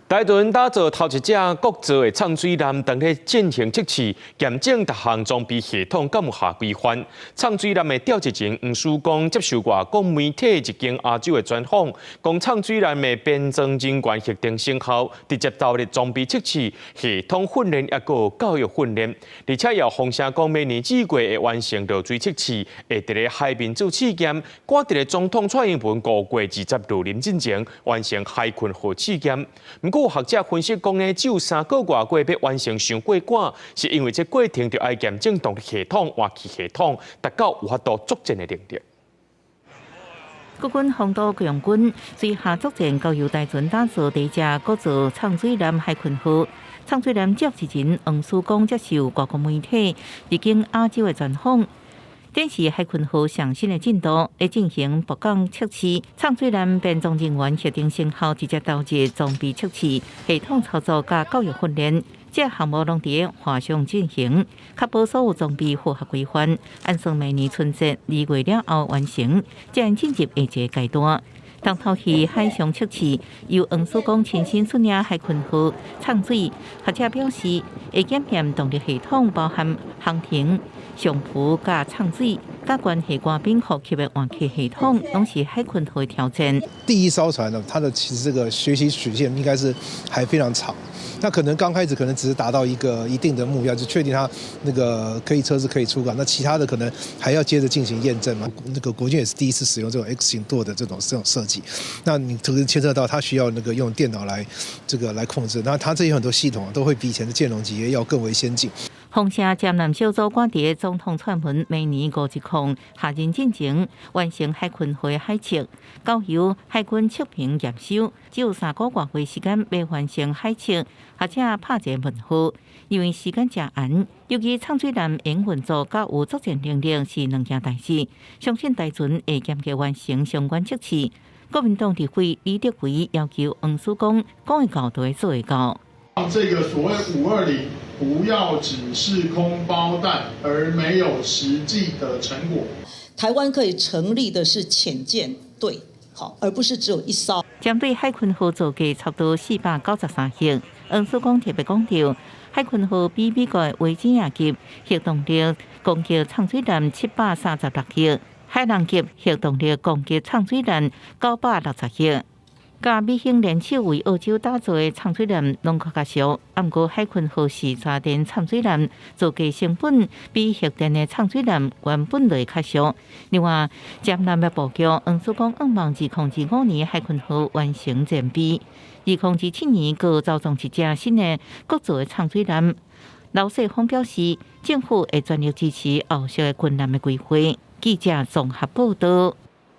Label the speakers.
Speaker 1: 大船打造頭一隻國造的藏水艦，當咧進行測試，驗證逐項裝備系統敢有合規範。藏水艦的召集人黃書光接受外國媒體一間亞洲的專訪，講藏水艦的編裝人員核定成後，直接投入裝備測試、系統訓練，抑閣教育訓練，而且也放聲講明年四月會完成落水測試，會佇咧海面做試驗，趕佇咧總統蔡英文5月20就任進前完成海鯤號試驗。毋過有學者分析講呢，只有3個外月欲完成傷過趕，是因為這過程著愛驗證動力系統、換氣系統，達到有法度作戰的能力。
Speaker 2: 國軍防導強軍水下作戰交由大船打造第一隻國造藏水艦海鯤號。藏水艦召集人黃書光接受外國媒體日經亞洲的專訪。展示海鯤號上新的進度，咧進行駁港測試。藏水艦編裝人員核定成後，直接投入裝備測試、系統操作佮教育訓練，這項目攏佇海上進行，確保所有裝備符合規範。按算明年春節2月了後完成，才會進入下一個階段。重頭戲海上測試，由黃書光親身率領海鯤號藏水。學者表示，會檢驗動力系統，包含航程、上浮佮藏水，佮關係官兵呼吸的換氣系統，攏是海鯤號的挑戰。
Speaker 3: 第一艘船呢，它的其實這個學習曲線應該是還非常長。那可能剛開始可能只是達到一個一定的目標，就確定它那個可以測試可以出港。那其他的可能還要接着進行驗證嘛。那個國軍也是第一次使用這種 X 型舵的這種設計。那你這個牽涉到它需要那個用電腦來這個來控制。那它這些很多系統都會比以前的劍龍級要更為先進。
Speaker 2: 風聲艦艦小組趕佇總統蔡英文明年5月10下任進前完成海鯤號的海測，交由海軍測評驗收，只有3個外月時間欲完成海測，學者拍一個問號，因為時間誠絚，尤其藏水艦營運作佮有作戰能力是兩件代誌，相信大船會嚴格完成相關測試。國民黨立委李德維要求黃書光講會到就會做會到。
Speaker 4: 這個所謂520不要只是空包彈，而沒有實際的成果。
Speaker 5: 台灣可以成立的是潛艦隊，好，而不是只有一艘。
Speaker 2: 針對海鯤號造價差不多493億，黃書光特別講著，海鯤號比美國維吉尼亞級核動力攻擊藏水艦736億，海龍級核動力攻擊藏水艦960億。佮美英聯手為澳洲打造的藏水艦攏較較俗，毋過海鯤號是柴電藏水艦，造價成本比核電的藏水艦原本就會較俗。另外，艦艦的布局，黃書光向望2025年海鯤號完成戰備，2027年閣組裝一隻新的國造的藏水艦。劉世峰表示，政府會全力支持後續的軍艦的規劃。記者綜合報道。